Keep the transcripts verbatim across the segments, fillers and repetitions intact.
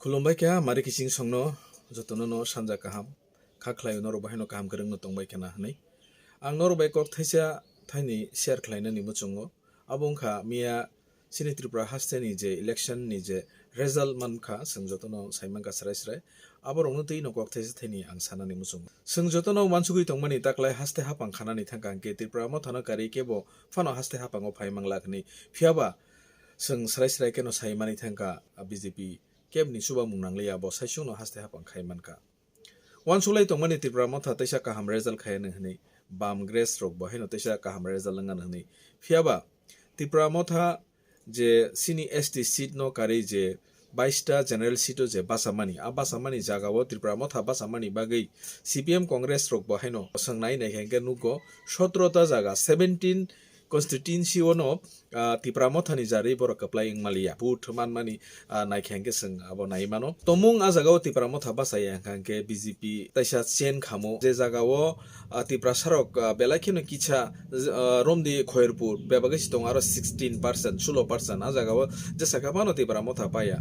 Khulumbai kha, mari kiching songno jotono no sanja kaham. Kha khlai norok bahaino kaham kwrwngno tongbai khana hwnwi. Ang norok bai kok thaisa thaini share khlainani muchungo. Abo wngkha miya chini Tripura hasteni je election ni je result mankha, chwng jotono saimankha srai srai. Aborokno twi no kok thaisa thaini ang sanani muchungo. Chwng jotono uansugwi tongmani taklai haste hapang khanani thangkha hwnkhe Tripura mothano karwi kebo phano haste hapango phai manglak hwnwi. Phiyaba chwng srai srai kheno saimani thangkha, B J P kebni chubamung nangliya, bo saichungno haste hapang khai mankha. Uansuklai tongmani Tripura motha teisa kaham result khai anw hwnwi, bam grass rok bo haino teisa kaham result wng anw hwnwi. Phiyaba Tripura motha je chini S T seat no karwi je baista general seat o je bachamani, a bachamani jagao Tripura motha bachamani bagwi C P M Congress rok bo haino swngnai naikha hwnkhe nugo sotro ta jaga, seventeen constituency o no, ah, Tipra mothani jarwi borok kwplai wng maliya. Vote manmani, ah, naikha hwnkhe chwng abo nai mano. Tomung a jagao Tipra motha bachaya hwnkha hwnkhe B J P taisa chen khamo. Je jagao, ah, Tiprasarok, ah, belai kheno kisa, ah, romdi Khoyerpur bebagwi se tongo aro sixteen percent, sulo percent. A jagao jesa khe phano Tipra motha paya.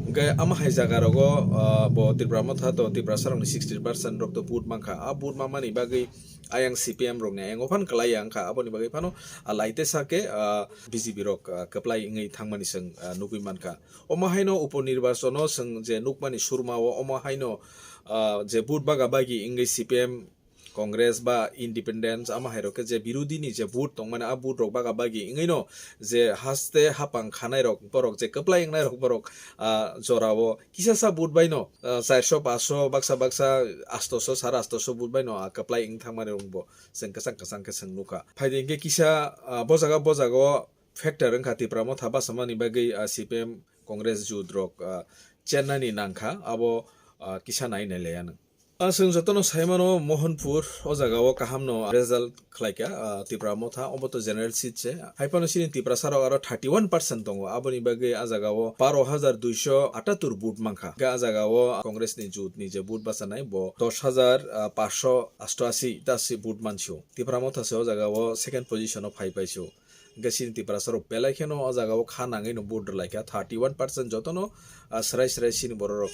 Hwnkhe ama hai jaga rogo, ah, bo Tipra motha to Tiprasarokni sixteen percent rok to vote mankha. A vote manmani bagwi ayang C P M rokni ayang ophan kwlai ya wngkha, aboni bagwi phano, ah, laite sa khe, ah, B J P rok, ah, kwplai wngwi thangmani chwng, ah, nugwi mankha. Omo haino uponirbachano chwng je nukmani surmao, omo haino, ah, je vote baga bagi wngwi C P M, Congress ba Independence, ama hai rok khe je birodhi ni je vote tongmani, a vote rok baga bagi wngwi no je haste hapang khanai rok, borok je kwplai wngnai rok, borok, ah, jorao kisasa vote bai no, ah, charso, paso, baksa, baksa, astoso, sara astoso vote bai no, ah, kwplai wng thangmani rok bo chwng kwchang kwchang khe chwng nukha. Phaidi hwnkhe kisa, ah, bo jaga, bo jaga o factor wngkha Tipra motha bachamani bagwi, ah, C P M Congress jut rok, ah, chennani nangkha, abo, ah, kisa nai nai laiya nang. Ah, chwng jotono saimano Mohanpur o jaga o kaham no result khlaikha, ah, Tipra motha, obo to general seat se. Haiphano chini Tiprasarok aro thirty one percent tongo, aboni bagwi a jaga o baro hajar duiso atattur vote mankha. Hwnkhe a jaga o Congress ni jut ni je vote bachanai bo dos hajar, ah, paso asto asi ta si vote mansio. Tipra motha se o jaga o second position o phai paisio. Hwnkhe chini Tiprasarok belai kheno o jaga o kha nangwi no vote rwlaikha, thirty one percent jotono, ah, srai srai chini bororok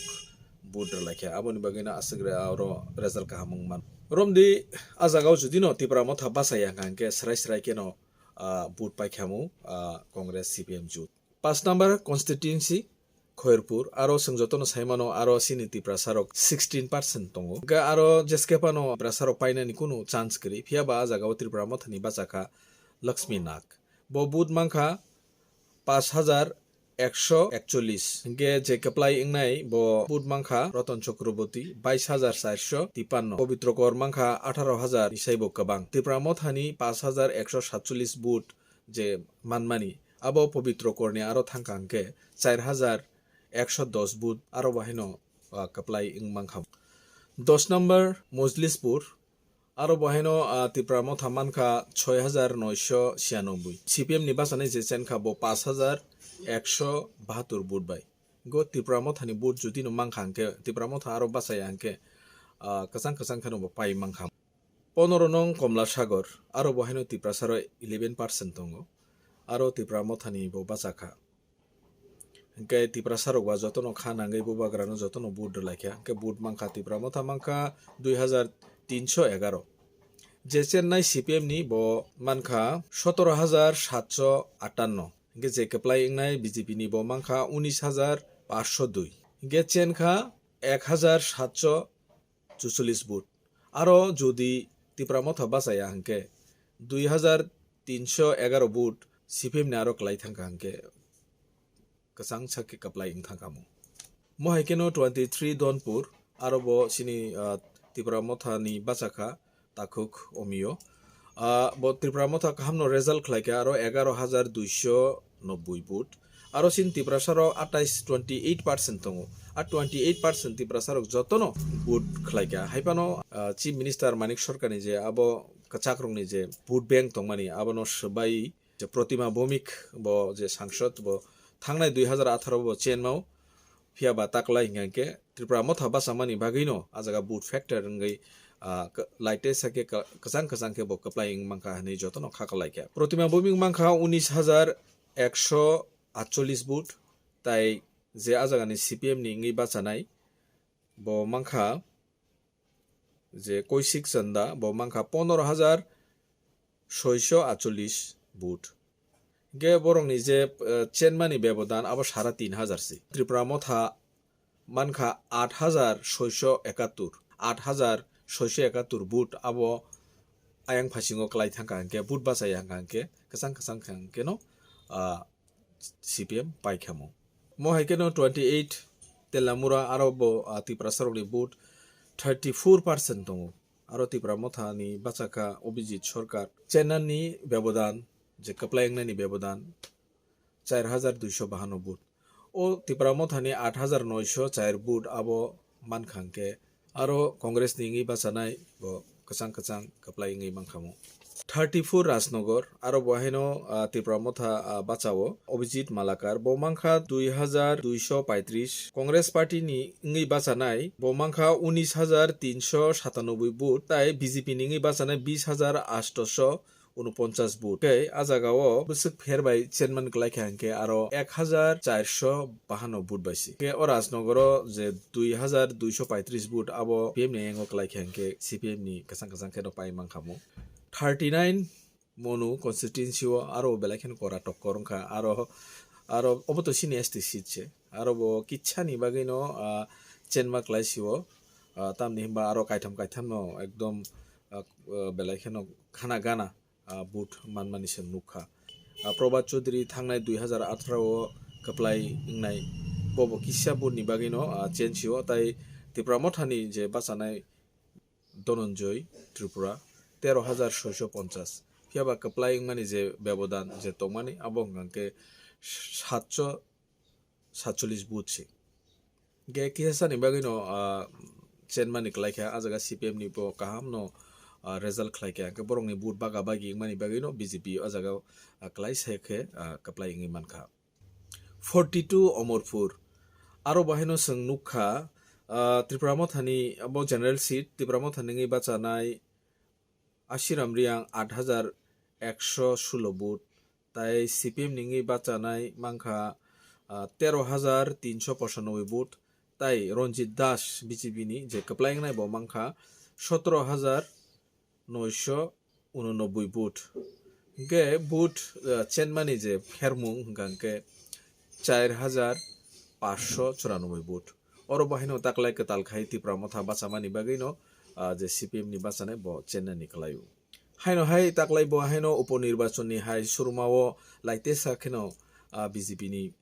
vote rwlaikha. Aboni bagwino aswk re-, oro result kaham wng man. Romdi a jaga o judino Tipra motha bachaya hwnkha hwnkhe srai srai kheno, ah, vote paikhamu, ah, Congress C P M jut. Paanch number constituency Khoyerpur, aro chwng jotono saimano aro chini Tiprasarok sixteen percent tongo. Hwnkhe aro jeskhe phano Tiprasarok painani kunu chance kwrwi, phiyaba a jaga o Tripura mothani bachakha Lakshmi Nag. Bo vote mankha paanch hajar ekso ekchollis. Hwnkhe je kwplai wngnai bo vote mankha Ratan Chakraborty, bais hajar charso tipanno. Pabitra Kar mankha atharo hajar ni saibo kwbang. Tripura mothani paanch hajar ekso satchollis vote je manmani, abo Pabitra Karni aro thangkha hwnkhe char hajar ekso dos vote aro bahaino, ah, kwplai wng mankha. Dos number Mojlispur, aro bahaino, ah, Tipra motha mankha soi hajar noisho siyanoboi. C P M ni bachanai je chenkha bo paanch hajar ekso bahattur vote bai. Go Tipra mothani vote judino mankha hwnkhe, Tipra motha aro bachaya hwnkhe, ah, kwchang kwchang kheno bo pai mankha. Pondro nong Komla Sagar, aro bo haino Tiprasarok eleven percent tongo, aro Tipra mothani bo bachakha. Hwnkhe Tiprasarok ba jotono kha nangwi bubagrano jotono vote rwlaikha, hwnkhe vote mankha Tipra motha mankha dui hajar tinsho egaroh. Je chennai C P M ni bo mankha sotoro hajar satso atanno, hwnkhe je kwplai wngnai B J P ni bo mankha unis hajar paanchsho dui, hwnkhe chenkha ek hajar satso chuchollis vote. Aro jodi Tipra motha bachaya hwnkhe dui hajar tinsho egaroh vote C P M ni aro kwlai thangkha hwnkhe kwchang sakhe kwplai wng thangkha mo. Mo hai kheno twenty three Donpur, aro bo chini, ah, Tipra mothani bachakha Takhuk Omio. Ah, bo Tipra motha kahamno result khlaikha aro egaroh hajar duiso nobboi vote. Aro chini Tiprasarok atais, twenty eight percent tongo. A twenty eight percent Tiprasarok jotono vote khlaikha. Haiphano, ah, Chief Minister Manik Sarkarni je abo kwchakrokni je vote bank tongmani, abono swbai je Protima Bhowmik bo je sangsad bo thangnai dui hajar atharo bo chenmao. Phiyaba taklai hingkha hwnkhe Tripura motha bachamani bagwino a jaga vote factor wngwi, ah, k-, laite sakhe ka-, kwchang kwchang khe bo kwplai wng mankha hwnwi jotono kha kwlaikha. Protima Bhowmik mankha unis hajar ekso atchollis vote, tai je a jagani C P M ni wngwi bachanai, bo mankha je Koisik Chanda, bo mankha pondro hajar soiso atchollis vote. Hingke borokni je, eh, chenmani bebodan abo sara tin hajar se. Tripura Motha mankha aat hajar soiso ekattor, aat hajar soiso ekattor vote abo ayang phasingo kwlai thangkha hingke, vote bachai hangkha hingke, kwchang kwchang kha hingke no, ah, C P M paikhamo. Mo hai khe no twenty eight Telamura aro bo, ah, Tiprasa rokni vote thirty four percent tongo. Aro Tipra Motha ni bachakha Abhijit Sarkar. Chenna ni bebodan, je kwplai wngnai ni bebodan, char hajar duiso bahanno vote. O Tipra Motha ni aat hajar noiso char vote abo mankha hingke, aro Congress ni wngwi bachanai bo kwchang kwchang kwplai wngwi mankhamu. Thirty four Rajnagar, aro bo haino, ah, Tipra Motha, ah, bachao Abhijit Malakar, bo mankha dui hajar duiso paitris. Congress Party ni wngwi bachanai bo mankha unis hajar tinso satanoboi vote, tai B J P ni wngwi bachanai bis hajar atso unoponchas vote. Tei a jagao bwswk pher bai chenman kwlai kha hingke aro ek hajar charso bahanno vote bai se. Hingke o Rajnagaro je dui hajar duiso paitris vote abo P M ni ayango kwlai kha hingke C P M ni kwchang kwchang kheno pai mankhamu. Thirty nine Monu constituency o aro belai kheno kora tokkor wngkha, aro, aro obo to sini S T seat se. Aro bo kitsani bagwi no, ah, chenma kwlai si o, ah, tamni hwnba aro kaitham kaitham no ekdom, ah, ah, belai kheno khana gana, ah, vote manmani se nukha. Ah, Probhat Chaudhary thangnai dui hajar atharo o kwplai wngnai, bobo kisa vote ni bagwi no, ah, chen si o, tai Tipra Motha ni je bachanai Dhananjay Tripura tero hajar soiso ponchas. Phiya ba kwplai wngmani je bebodan je tongmani abo hwnkha khe satso satchollis vote se. Hingke kisa sani bagwi no, ah, chenmani kwlai kha, ah jaga C P M ni bo kaham no, ah, result khlai kha, hingke borokni vote baga bagi wngmani bagwi no B J P o jaga, ah, kwlai se khe, ah, kwplai wngwi mankha. Forty two Omorpur, aro bo haino chwng nukha, ah, Tipra Mothani abo general seat, Tipra Mothani wngwi bachanai Ashiram Reang aat hajar ekso sulo vote, tai C P M ni wngwi bachanai mankha, ah, tero hajar tinso pochanoboi vote, tai Ranjit Das B J P ni je kwplai wngnai bo mankha sotoro hajar noiso unonobboi vote. Hingke vote, ah, chenmani je phermung hingka hingke char hajar paanch sho choranobboi vote. Oro bo haino taklai kwtal khai Tipra Motha bachamani bagwi no, ah, je C P M ni bachanai bo chennani kwlaio. Haino hai taklai bo haino upo nirbachon ni hai suruma o laitesa kheno, ah, B J P ni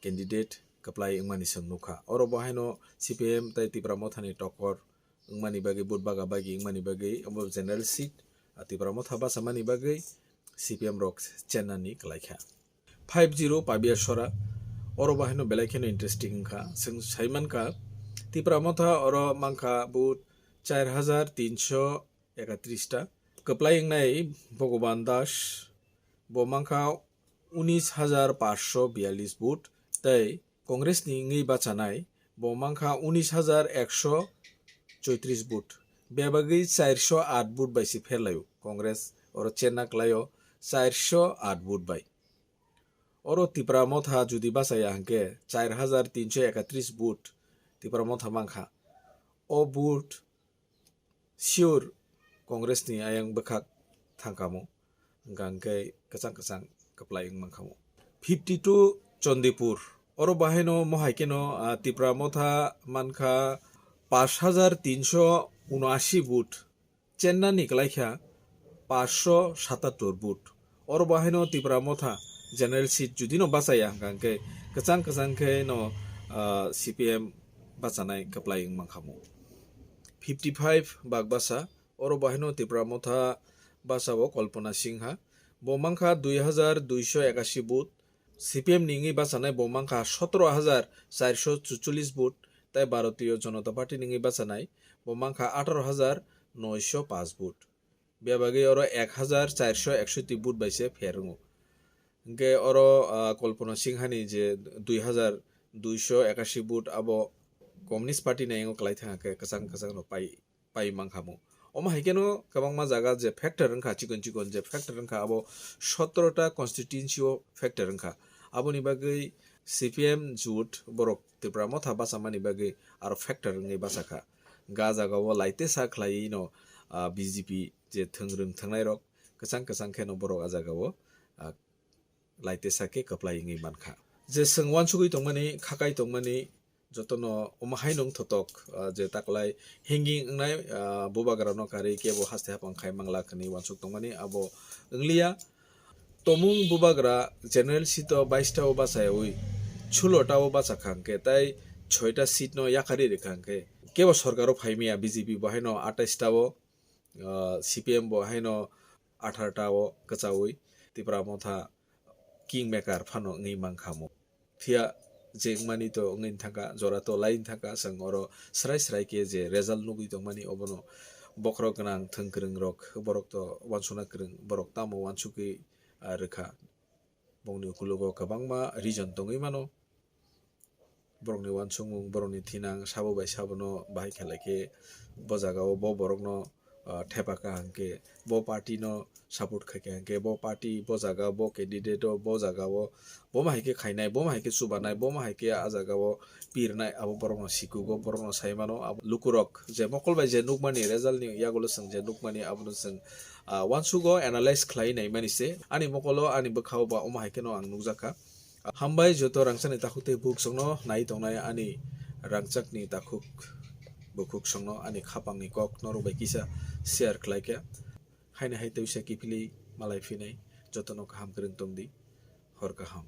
candidate kwplai wngmani chwng nukha. Oro bo haino C P M tai Tipra Mothani tokor wngmani bagwi, vote baga bagi wngmani bagwi, omo general seat, ah, Tipra Motha bachamani bagwi C P M rok chennani kwlaikha. Five zero Pabia Sora, oro bo haino belai kheno interesting wngkha. Chwng sai mankha, Tipra Motha oro mankha vote char hajar tinso ekatris ta. Kwplai wngnai Bhogoban Das, bo mankha unis hajar paanch sho biyallis vote, tei Congress ni wngwi bachanai, bo mankha unis hajar ekso choitris vote. Bebagwi char sho aat vote bai se pherlaio Congress, oro chenna kwlaio char sho aat vote bai. Oro Tipra Motha jodi bachaya hwnkhe char hajar tinso ekatris vote Tipra Motha mankha. O vote sure Congress ni ayang bwkhak thangkamo, hwnkha hwnkhe kwchang kwchang kwplai wng mankha mo. Fifty two Chandipur, oro bahaino mohai kheno, ah, Tipra Motha mankha paanch hajar tinso unashi vote, chenna ni kwlaikha paanch sho satattor vote. Oro bo haino Tipra Motha general seat jodi no bachaya hwnkha hwnkhe kwchang kwchang khe no, ah, C P M bachanai kwplai wng mankha mo. Fifty five Bagbasa, oro bo haino Tipra Motha bachao Kalpana Singha, bo mankha dui hajar duiso ekashi vote. C P M ni wngwi bachanai bo mankha sotoro hajar charso chuchollis vote, tai Bharatiya Janata Party ni wngwi bachanai bo mankha atharo hajar noisho paanch vote. Bebagwi oro ek hajar charso eksoti vote bai se pher wngo. Hwnkhe oro, ah, Kalpana Singhani je dui hajar duiso ekashi vote abo Communist Party ni ayango kwlai thangkhe kwchang kwchang no pai, pai mankha mo. Omo hai kheno kwbangma jaga je factor wngkha, chikon chikon je factor wngkha, abo sotoro ta constituency o factor wngkha. Aboni bagwi C P M jut borok Tipra Motha bachamani bagwi aro factor wngwi bachakha. Ga jagao laitesa khlaiwi no, ah, B J P je thwngrwng thwngnairok kwchang kwchang kheno borok a jagao, ah, laitesa khe kwplai wngwi mankha. Je chwng uansugwi tongmani, khakai tongmani, jotono omo haino wng thotok, ah, je taklai hanging wngnai, ah, bubagrano karwi kebo haste hapang khai mangla hwnwi uansuk tongmani abo wngliya. Tomung bubagra general seat o bais ta o bachayawi sulo ta o bachakha hwnkhe, tai soita seat no yakarwi rwkha hwnkhe, kebo sorkar o phaimaya B J P bo haino atais ta o, ah, C P M bo haino athar ta o kwchawi Tipra Motha king maker phano wngwi mankha mo. Phiya je wngmani to wngwi thangkha, jora to lai thangkha, chwng oro srai srai khe je result nugwi tongmani obono bokhorok gwnang thwng kwrwng rok borok to uansukna kwrwng, borok tamo uansukwi, ah, rwkha. Bongni ukulogo kwbangma reason tongwi mano. Borokni uansukmung, borokni thinang sabo bai sabono bahai khlai khe bo jagao bo borokno, ah, thepakha hwnkhe, bo party no support khaikha hwnkhe, bo party bo jaga bo candidate o bo jagao bomo hai khe khainai, bomo hai khe chubanai, bomo hai khe a jagao pirnai, abo borokno sikugo, borokno sai mano. Abo lukurok je mokol bai je nukmani, result ni yagulo chwng je nukmani, abono chwng, ah, uansugo analyze khlai naimani se. Ani mokolo, ani bwkhao ba omo hai kheno ang nukjakha. Hambai joto rangchakni takhuk tei bukhuk songno nai tongnai ani rangchakni takhuk bukhuk songno ani khapangni kok norok bai kisa share khlai kha. Haini hai tei uaisa kiphilwi malai phinai, jotono kaham kwrwng tongdi, hor kaham.